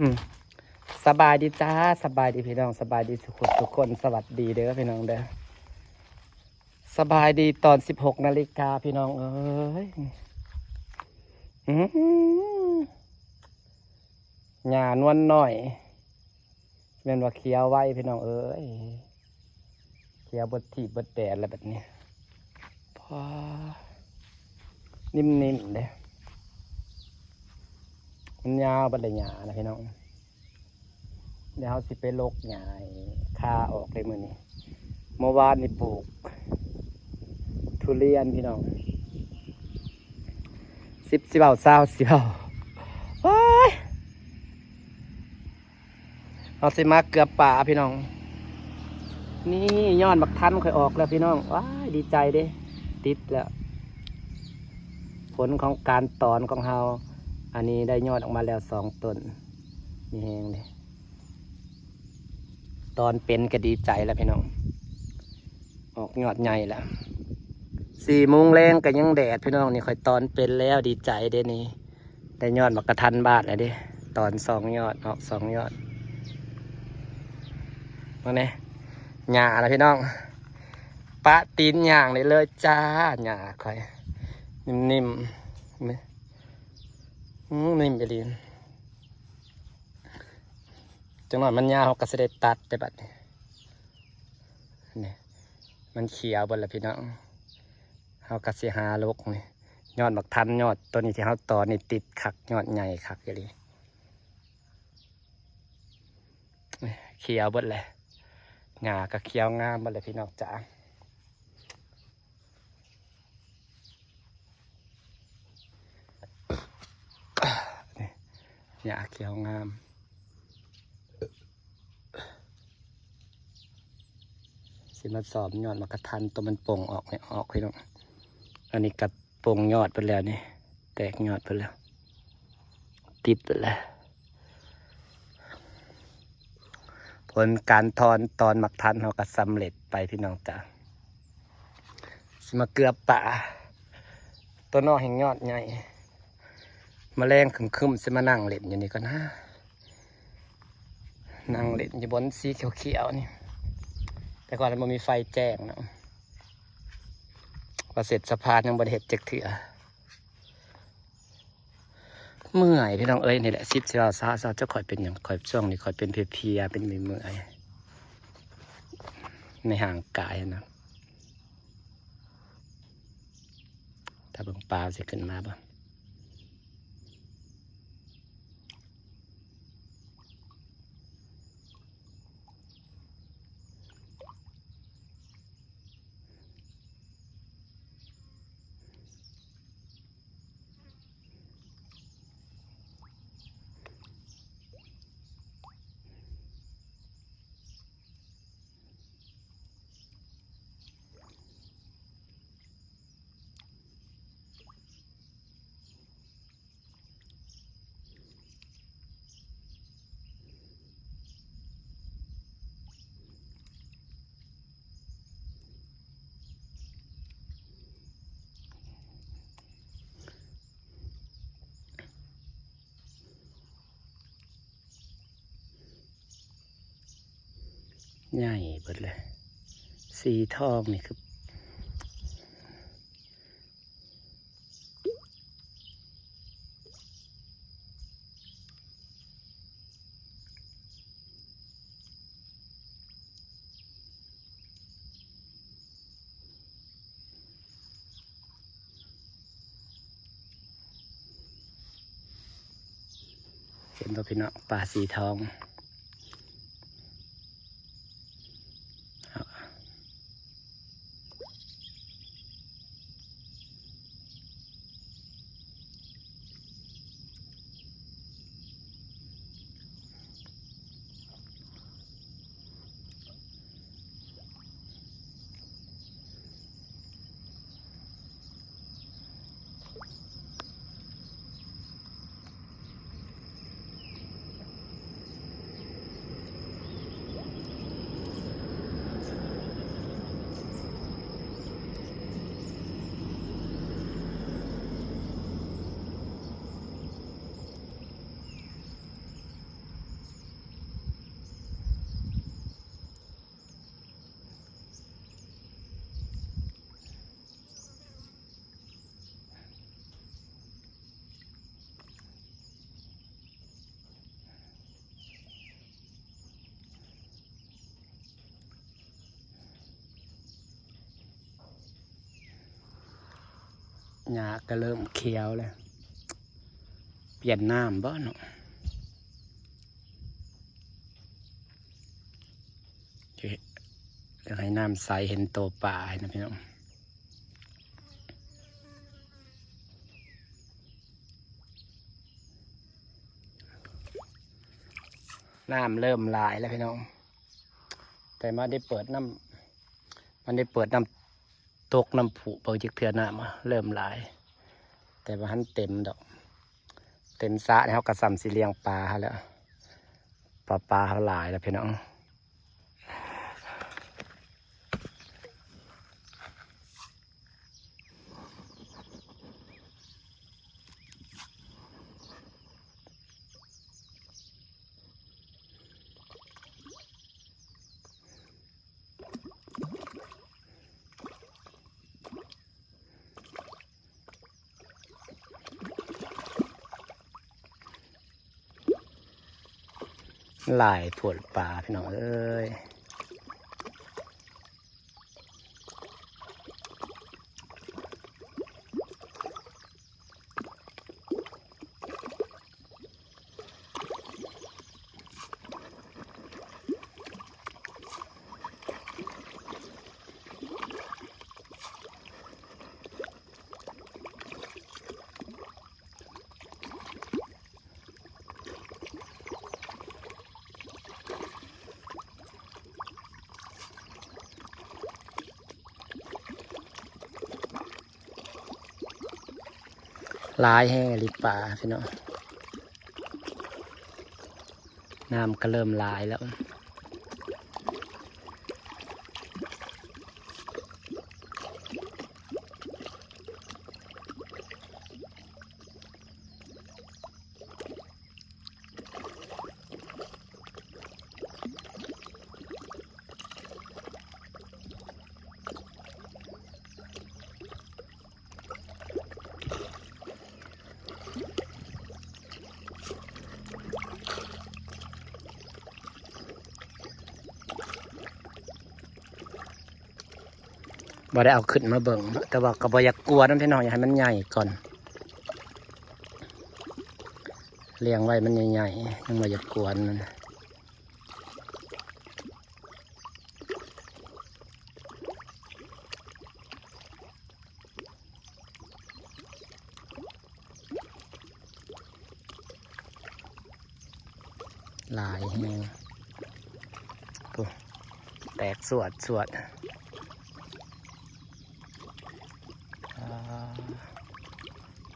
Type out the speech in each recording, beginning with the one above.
ອືມ ສະບາຍດີຈ້າ ສະບາຍດີພີ່ນ້ອງ ສະບາຍດີທຸກຄົນທຸກຄົນ ສະຫວັດດີເດີພີ່ນ້ອງເດີ ສະບາຍດີຕອນສິບຫົກນາລິກາພີ່ນ້ອງເອີຍ ອືມ ຫຍ້ານວນນ້ອຍ ແມ່ນວ່າຂຽວໄວພີ່ນ້ອງເອີຍ ຂຽວເບິດທີບເບິດແດນແລ້ວບັດນີ້ ພໍ ນິ້ມໆເດ້ ມັນຍາວບັດໄດຫຍ້ານະພີ່ນ້ອງ ດຽວເຮົາຊິໄປລົກຫຍ້າໃຫ້ຄາອອກເລີຍມື້ນີ້ ເມື່ອວານນີ້ປູກທຸລຽນພີ່ນ້ອງ ສິບ ຊິເວົ້າ ຊາວ ຊິເວົ້າ ໂອ້ຍ ເຮົາຊິມາເກືອປ່າພີ່ນ້ອງ ນີ້ຍອດບັກທັນຂ້ອຍອອກແລ້ວພີ່ນ້ອງ ວ້າຍ ດີໃຈເດ້ ຕິດແລ້ວ ຜົນຂອງການຕອນຂອງເຮົາ ອັນນີ້ໄດ້ຍອດອອກມາແລ້ວສອງຕົ້ນ ມີແຮງເດ້ ຕອນເປັນກໍດີໃຈແລ້ວພີ່ນ້ອງ ອອກຍອດໃຫຍ່ແລ້ວ ສີ່ໂມງແລງກໍຍັງແດດພີ່ນ້ອງ ນີ້ຂ້ອຍຕອນເປັນແລ້ວ ດີໃຈເດ້ນີ້ ໄດ້ຍອດບັກກະທັນບາດແລ້ວເດ້ ຕອນສອງຍອດ ອອກສອງຍອດ ເບິ່ງແດ່ ຫຍ້າລະພີ່ນ້ອງ ປະຕີນຍ່າງໄດ້ເລີຍຈ້າ ຫຍ້າຂ້ອຍ ນິ້ມໆ ອືມ ນິ້ມອີ່ຫຼີ ຈັກໜ້ອຍມັນຍາວ ເຮົາກໍຊິໄດ້ຕັດແຕ່ບັດນີ້ ນີ້ ມັນຂຽວເບິດແລ້ວພີ່ນ້ອງ ເຮົາກໍຊິຫາລົກນີ້ ຍອດບັກທັນ ຍອດໂຕນີ້ທີ່ເຮົາຕອນນີ້ຕິດຄັກ ຍອດໃຫຍ່ຄັກອີ່ຫຼີ ນີ້ ຂຽວເບິດແລ້ວ ຫຍ້າກໍຂຽວງາມເບິດແລ້ວພີ່ນ້ອງຈ້າ. ນີ້ ຫຍ້າຂຽວງາມ ຊິມາສອມຍອດໝາກກະທັນ ໂຕມັນປົ່ງອອກນີ້ອອກພີ່ນ້ອງ ອັນນີ້ກໍປົ່ງຍອດເພິ່ນແລ້ວນີ້ ແຕກຍອດເພິ່ນແລ້ວ ຕິດເພິ່ນແລ້ວ ຜົນການຖອນຕອນໝາກທັນເຮົາກໍສຳເລັດໄປພີ່ນ້ອງຈ້າ. ຊິມາເກືອປ່າ ໂຕນ້ອຍແຮ່ງຍອດໃຫຍ່ ມາແລງຄຶ້ມໆ ຊິມານັ່ງເຫຼັ້ນຢູ່ນີ້ກ່ອນນາ ນັ່ງເຫຼັ້ນຢູ່ບ່ອນສີຂຽວໆນີ້ ແຕ່ກ່ອນມັນບໍ່ມີໄຟແຈ້ງເນາະ ວ່າເສັດສະພານຍັງບໍ່ໄດ້ເຮັດຈັກເທື່ອ. ເມື່ອຍພີ່ນ້ອງເອີຍ ນີ້ແຫຼະ ສິບ ຊາວ ຊາວ ຊາວ ຈັກຂ້ອຍເປັນຫຍັງ ຂ້ອຍຊ່ວງນີ້ຂ້ອຍເປັນເພຍໆ ເປັນເມື່ອຍໆ ໃນຮ່າງກາຍນະ ຖ້າເບິ່ງປາຊິຂຶ້ນມາບໍ່. ໃຫຍ່ເບິດເລີຍ ສີທອງນີ້ຄື ເຫັນບໍ່ພີ່ນ້ອງ ປາສີທອງ. ເ ຫຍ້າກໍເລີ່ມຂຽວແລ້ວ ປ່ຽນນ້ຳບໍ່ເນາະ? ຢາກໃຫ້ນ້ຳໃສ ເຫັນໂຕປາໃຫ້ນະພີ່ນ້ອງ. ນ້ຳເລີ່ມຫຼາຍແລ້ວພີ່ນ້ອງ ແຕ່ມາໄດ້ເປີດນ້ຳ ມັນໄດ້ເປີດນ້ຳຕົກນ້ຳພຸເບິ່ງຈັກເທື່ອ ນ້ຳເລີ່ມຫຼາຍ ແຕ່ບໍ່ທັນເຕັມດອກ. ເຕັມສະນີ້ເຮົາກໍສ່ຳຊິລ້ຽງປາຫັ້ນແຫຼະ ປາ ປາເຮົາຫຼາຍແລ້ວພີ່ນ້ອງ. ຫຼາຍໂພດປາພີ່ນ້ອງເອີຍ. ຫຼາຍແຮງອີ່ຫຼີປາພີ່ນ້ອງ ນ້ຳກໍເລີ່ມຫຼາຍແລ້ວ. ບໍ່ໄດ້ເອົາຂຶ້ນມາເບິ່ງ ແຕ່ວ່າກໍບໍ່ຢາກກວນນຳພີ່ນ້ອງ ຢາກໃຫ້ມັນໃຫຍ່ກ່ອນ ລ້ຽງໄວ້ມັນໃຫຍ່ໆ ຍັງບໍ່ຢາກກວນມັນ. ຫຼາຍແຮງ ໂອ້ ແຕກສວດໆ. ອ່າ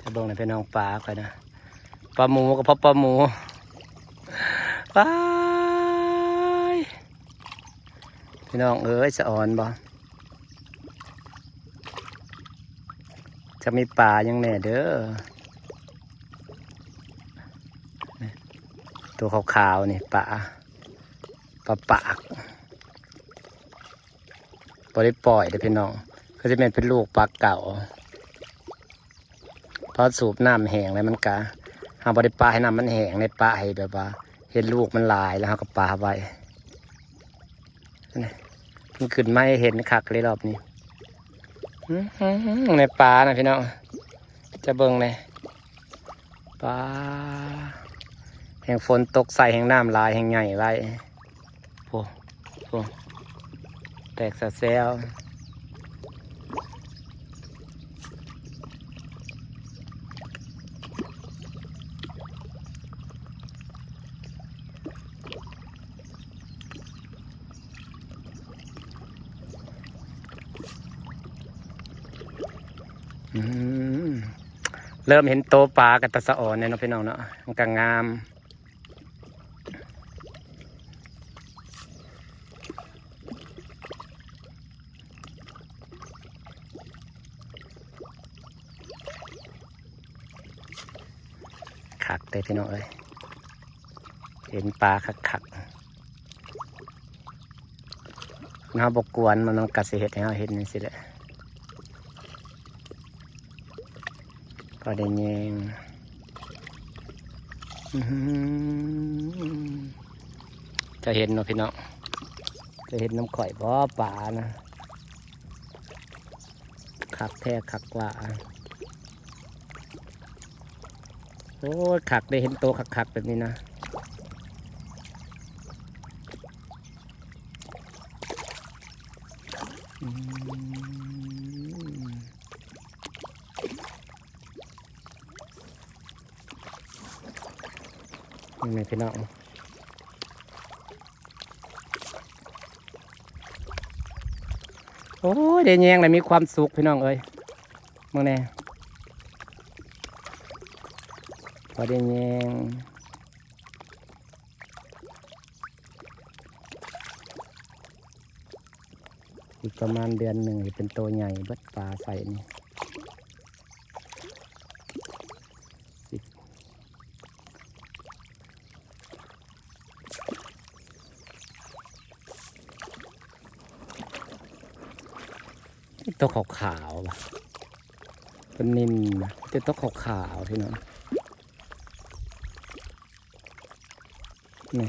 ຈະເບິ່ງໃຫ້ພີ່ນ້ອງປາຂ້ອຍນະ ປາໝູກໍພໍປາໝູ ປາຍ ພີ່ນ້ອງເອີຍ ສະອອນບໍ່? ຈະມີປາຫຍັງແດ່ເດີ ຕົວຂາວໆນີ້ ປາ ປາປາກ ບໍ່ໄດ້ປ່ອຍເດ້ພີ່ນ້ອງ ຄືຊິແມ່ນເປັນລູກປາເກົ່າ. ພໍສູບນ້ຳແຫ້ງແລ້ວມັນກະ ເຮົາບໍ່ໄດ້ປະໃຫ້ນ້ຳມັນແຫ້ງເດ້ ປະໃຫ້ແບບວ່າເຫັນລູກມັນຫຼາຍ ແລ້ວເຮົາກໍປະໄວ້. ນີ້ ມັນຂຶ້ນມາໃຫ້ເຫັນຄັກເລີຍລອບນີ້. ອືມ ໃນປ່ານະພີ່ນ້ອງ ຈະເບິ່ງແດ່ ປາ ແຮ່ງຝົນຕົກໃສ່ ແຮ່ງນ້ຳຫຼາຍ ແຮ່ງໃຫຍ່ໄວ. ໂອ້ ໂອ້ ແຕກສະແຊວ. ອືມ ເລີ່ມເຫັນໂຕປາກໍຕາສະອອນແດ່ເນາະ ພີ່ນ້ອງເນາະ ມັນກໍງາມ. ຄັກເດ້ພີ່ນ້ອງເອີຍ ເຫັນປາຄັກໆ. ເຮົາບໍ່ກວນມັນ ມັນກໍຊິເຮັດໃຫ້ເຮົາເຫັນຈັ່ງຊີ້ແຫຼະ ພໍໄດ້ແຍງ. ອືມ ຈະເຫັນເນາະພີ່ນ້ອງ ຈະເຫັນນຳຂ້ອຍບໍ່ປານະ? ຄັກແທ້ຄັກວ່າ. ໂອ້ຍ ຄັກເດ້ ເຫັນໂຕຄັກໆ ແບບນີ້ນະ. ອືມ ນີ້ແມ່ນພີ່ນ້ອງ ໂອ້ຍ ໄດ້ແຍງແລ້ວມີຄວາມສຸກພີ່ນ້ອງເອີຍ ເບິ່ງແດ່ ພໍໄດ້ແຍງ. ອີກປະມານເດືອນໜຶ່ງຊິເປັນໂຕໃຫຍ່ເບິດ ປາໄຊນີ້ ໂຕຂາວໆ ເປັນນິນ ແຕ່ໂຕຂາວໆ ພີ່ນ້ອງ ນີ້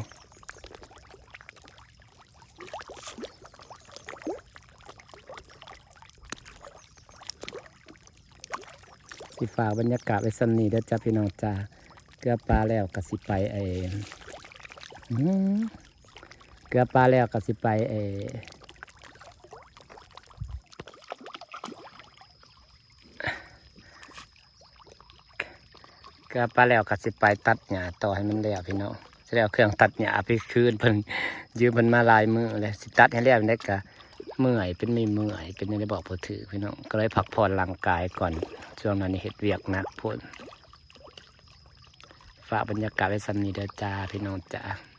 ຊິຝາກບັນຍາກາດໄວ້ສ່ຳນີ້ເດີຈ້າ ພີ່ນ້ອງຈ້າ. ເກືອປາແລ້ວກໍຊິໄປ ໄອ້ ອືມ ເກືອປາແລ້ວກໍຊິໄປ ໄອ້ ເກືອປາແລ້ວກໍຊິໄປຕັດຫຍ້າຕໍ່ໃຫ້ມັນແລ້ວພີ່ນ້ອງ. ຊິໄດ້ເອົາເຄື່ອງຕັດຫຍ້າໄປຄືນເພິ່ນ ຢືມເພິ່ນມາຫຼາຍມື້ແລ້ວ ຊິຕັດໃຫ້ແລ້ວຈັ່ງໃດກໍເມື່ອຍ ເປັນເມື່ອຍ ເປັນຈັ່ງໃດບອກບໍ່ຖືກພີ່ນ້ອງ ກໍເລີຍພັກຜ່ອນຮ່າງກາຍກ່ອນ. ຊ່ວງນັ້ນນີ້ເຮັດວຽກໜັກໂພດ. ຝາກບັນຍາກາດໄວ້ສ່ຳນີ້ເດີຈ້າ ພີ່ນ້ອງຈ້າ.